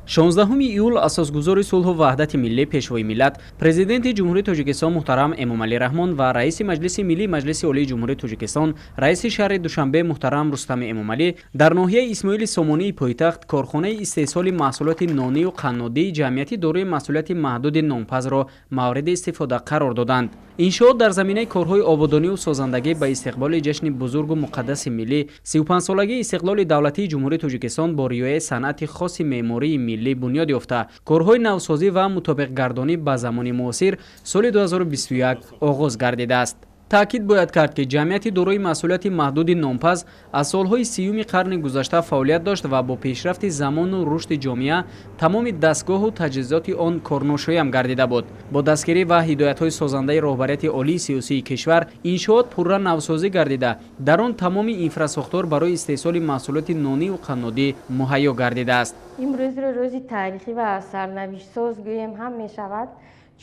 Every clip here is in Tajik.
16 июл асосгузори сулҳу ваҳдати миллӣ, Пешвои миллат, Президенти Ҷумҳурии Тоҷикистон муҳтарам Эмомалӣ Раҳмон ва раиси Маҷлиси Миллии Маҷлиси Олии Ҷумҳурии Тоҷикистон, раиси шаҳри Душанбе муҳтарам Рустами Эмомалӣ дар ноҳияи Исмоили Сомонии пойтахт корхонаи истеҳсоли маҳсулоти нонию қаннодии ҷамъияти дорои масъулияти маҳдуди нонпазро мавриди истифода қарор доданд. Иншоот дар заминаи корҳои ободонию созандагӣ ба истиқболи ҷашни бузургу муқаддаси миллӣ 35-солагии истиқлоли давлатии Ҷумҳурии Тоҷикистон бо риояи санъати хоси меъмории миллӣ бунёд ёфта, корҳои навсозӣ ва мутобиқгардонӣ ба замони муосир соли 2021 оғоз гардидааст. Таъкид бояд кард, ки ҷамъияти дорои масъулияти маҳдуди нонпаз аз солҳои 30-юми қарни гузашта фаъолият дошт ва бо пешрафти замону рушди ҷомеа тамоми дастгоҳу таҷҳизоти он корношоям гардида буд. Бо дастгирӣ ва ҳидоятҳои созандаи роҳбарияти олии сиёсии кишвар иншоот пурра навсозӣ гардида, дар он тамоми инфрасохтор барои истеҳсоли маҳсулоти нониву қаннодӣ муҳайё гардидааст. Имрӯзро рӯзи таърихӣ ва сарнавиштсоз гӯем ҳам мешавад,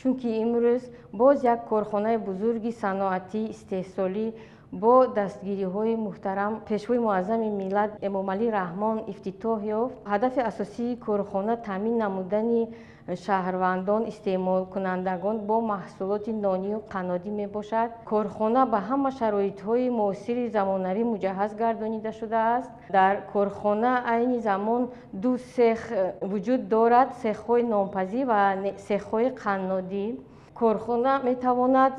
чунки имрӯз боз як корхонаи бузурги саноатӣ истеҳсолӣ бо дастгириҳои муҳтарам Пешвои муаззами миллат Эмомалӣ Раҳмон ифтитоҳ ёфт. Ҳадафи асосии корхона таъмин намудани шаҳрвандон, истеъмолкунандагон бо маҳсулоти нонию қаннодӣ мебошад. Корхона ба ҳама шароитҳои муосири замонавӣ муҷаҳҳаз гардонида шудааст. Дар корхона айни замон ду сех вуҷуд дорад: сехҳои нонпазӣ ва сехҳои қаннодӣ. Корхона метавонад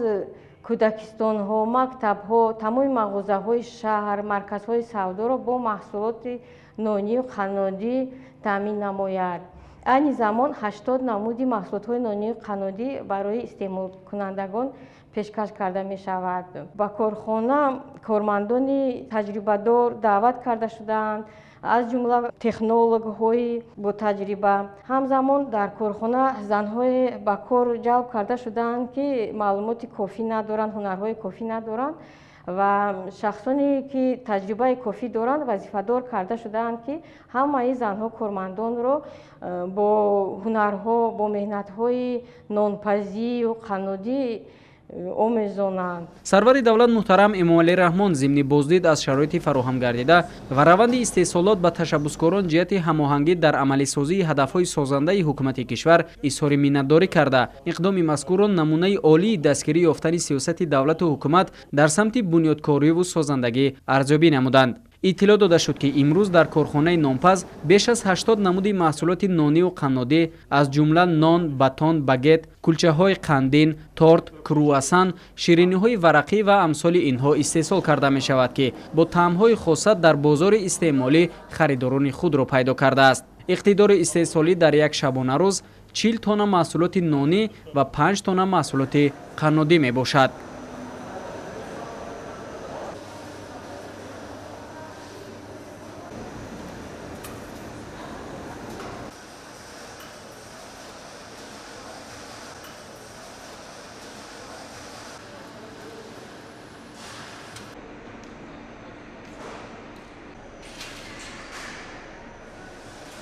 кӯдакистонҳо, мактабҳо, тамоми мағозаҳои шаҳр, марказҳои савдоро бо маҳсулоти нонию қаннодӣ таъмин намояд. Айни замон 80 намуди маҳсулотҳои нонию қаннодӣ барои истеъмолкунандагон пешкаш карда мешавад. Ба корхона кормандони таҷрибадор даъват карда шудаанд, аз ҷумла технологҳои ботаҷриба. Ҳамзамон дар корхона занҳое ба кор ҷалб карда шудаанд, ки маълумоти кофӣ надоранд, ҳунарҳои кофӣ надоранд ва шахсоне ки таҷрибаи кофӣ доранд вазифадор карда шудаанд, ки ҳамаи занҳо кормандонро бо ҳунарҳо, бо меҳнатҳои нонпазию қаннодӣ омезонанд. Сарвари давлат муҳтарам Эмомалӣ Раҳмон зимни боздид аз шароити фароҳам гардида ва раванди истеҳсолот ба ташаббускорон ҷиҳати ҳамоҳангӣ дар амалисозии ҳадафҳои созандаи ҳукумати кишвар изҳори миннатдорӣ карда, иқдоми мазкурро намунаи олии дастгирӣ ёфтани сиёсати давлату ҳукумат дар самти бунёдкориву созандагӣ арзёбӣ намуданд. Иттилоъ дода шуд, ки имрӯз дар корхонаи нонпаз беш аз 80 намуди маҳсулоти нониву қаннодӣ, аз ҷумла нон, батон, багет, кулчаҳои қандин, торт, круассан, шириниҳои варақӣ ва амсоли инҳо истеҳсол карда мешавад, ки бо таъмҳои хоса дар бозори истеъмолӣ харидорони худро пайдо кардааст. Иқтидори истеҳсолӣ дар як шабонарӯз 40 тонна маҳсулоти нонӣ ва 5 тонна маҳсулоти қаннодӣ мебошад.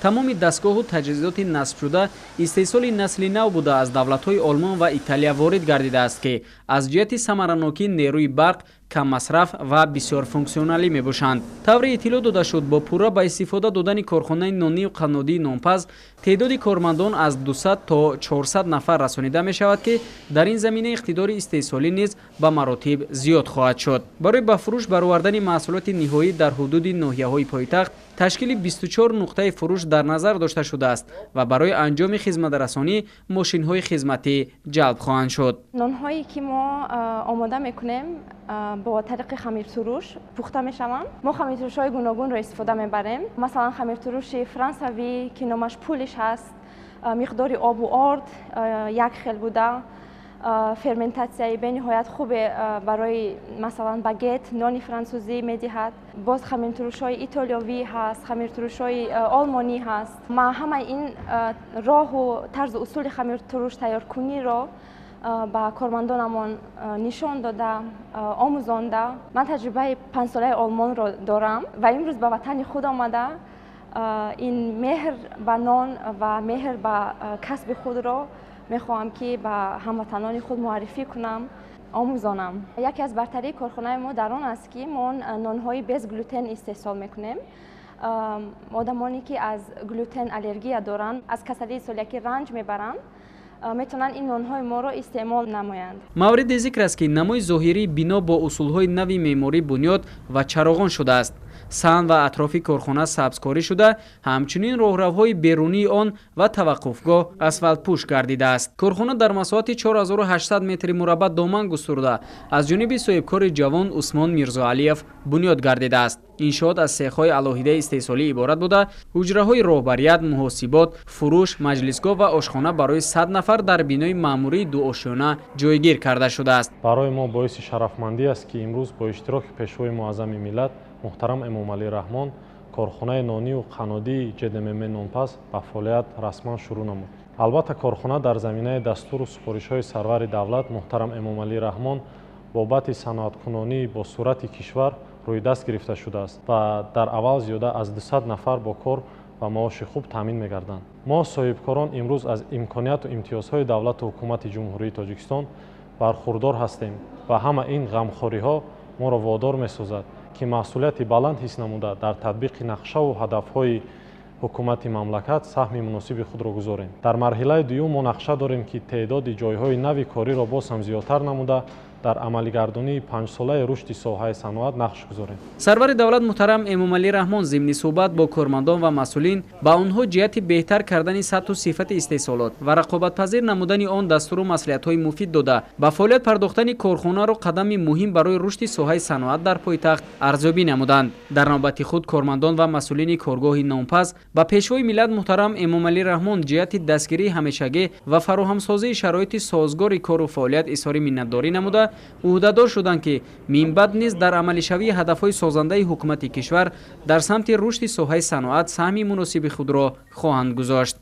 Тамоми дастгоҳу таҷҳизоти насбшуда истеҳсоли насли нав буда, аз давлатҳои Олмон ва Италия ворид гардидааст, ки аз ҷиҳати самаранокии нерӯи барқ каммасраф ва бисёрфунксионалӣ мебошанд. Тавре иттилоъ дода шуд, бо пурра ба истифода додани корхонаи нонию қаннодии нонпаз теъдоди кормандон аз 200 то 400 нафар расонида мешавад, ки дар ин замина иқтидори истеҳсолӣ низ ба маротиб зиёд хоҳад шуд. Барои ба фурӯш баровардани маҳсулоти ниҳоӣ дар ҳудуди ноҳияҳои пойтахт ташкили 24 нуқтаи фурӯш дар назар дошта шудааст ва барои анҷоми хизматрасонӣ мошинҳои хизматӣ ҷалб хоҳанд шуд. Нонҳое ки мо омода мекунем бо тариқи хамиртуруш пухта мешаванд. Мо хамиртурушҳои гуногунро истифода мебарем. Масалан, хамиртуруши франсавӣ, ки номаш пулиш ҳаст, миқдори обу орд як хел буда, ферментатсияи бениҳоят хубе барои масалан багет, нони франсузӣ медиҳад. Боз хамиртурушҳои итолиёвӣ ҳаст, хамиртурушҳои олмонӣ ҳаст. Ма ҳамаи ин роҳу тарзу усули хамиртуруш тайёркуниро ба кормандонамон нишон дода, омӯзонда. Ман таҷрибаи 5-солаи Олмонро дорам ва имрӯз ба ватани худ омада ин меҳр ба нон ва меҳр ба касби худро мехоҳам, ки ба ҳамватанони худ муаррифӣ кунам, омӯзонам. Яке аз бартарии корхонаи мо дар он аст, ки мо нонҳои без глютен истеҳсол мекунем. Одамоне ки аз глютен аллергия доранд, аз касалии целиакӣ ранҷ мебаранд, метавонанд ин нонҳои моро истеъмол намоянд. Мавриди зикр аст, ки намои зоҳирии бино бо усулҳои нави меъморӣ бунёд ва чароғон шудааст. Саҳн ва атрофи корхона сабзкорӣ шуда, ҳамчунин роҳравҳои берунии он ва таваққуфгоҳ асфалтпӯш гардидааст. Корхона дар масоҳати 4800 метри мураббаъ доман густурда, аз ҷониби соҳибкори ҷавон Усмон Мирзоалиев бунёд гардидааст. Иншоот аз сехҳои алоҳидаи истеҳсолӣ иборат буда, ҳуҷраҳои роҳбарият, муҳосибот, фурӯш, маҷлисгоҳ ва ошхона барои 100 нафар дар бинои маъмурии дуошёна ҷойгир карда шудааст. Барои мо боиси шарафмандӣ аст, ки имрӯз бо иштироки Пешвои муаззами миллат муҳтарам Эмомалӣ Раҳмон корхонаи нонию қаннодии ҶДММ нонпаз ба фаъолият расман шурӯъ намуд. Албатта, корхона дар заминаи дастуру супоришҳои сарвари давлат муҳтарам Эмомалӣ Раҳмон бобати саноаткунонии бо суръати кишвар рӯйдаст гирифта шудааст ва дар аввал зиёда аз 200 нафар бо кор ва маоши хуб таъмин мегарданд. Мо соҳибкорон имрӯз аз имконияту имтиёзҳои давлату ҳукумати Ҷумҳурии Тоҷикистон бархурдор ҳастем ва ҳама ин ғамхориҳо моро водор месозад, ки масъулияти баланд ҳис намуда, дар татбиқи нақшаву ҳадафҳои ҳукумати мамлакат саҳми муносиби худро гузорем. Дар марҳилаи дуюм мо нақша дорем, ки теъдоди ҷойҳои нави кориро боз ҳам зиёдтар намуда, дар амалигардонии панҷсолаи рушди соҳаи саноат нақш гузорем. Сарвари давлат муҳтарам Эмомалӣ Раҳмон зимни суҳбат бо кормандон ва масъулин ба онҳо ҷиҳати беҳтар кардани сатҳу сифати истеҳсолот ва рақобатпазир намудани он дастуру маслиҳатҳои муфид дода, ба фаъолият пардохтани корхонаро қадами муҳим барои рушди соҳаи саноат дар пойтахт арзёбӣ намуданд. Дар навбати худ кормандон ва масъулини коргоҳи нонпаз ба Пешвои миллат муҳтарам Эмомалӣ Раҳмон ҷиҳати дастгирии ҳамешагӣ ва фароҳамсозии шароити созгори кору фаъолият изҳори миннатдорӣ намуда, ӯҳдадор шуданд, ки минбаъд низ дар амалишавии ҳадафҳои созандаи ҳукумати кишвар дар самти рушди соҳаи саноат саҳми муносиби худро хоҳанд гузошт.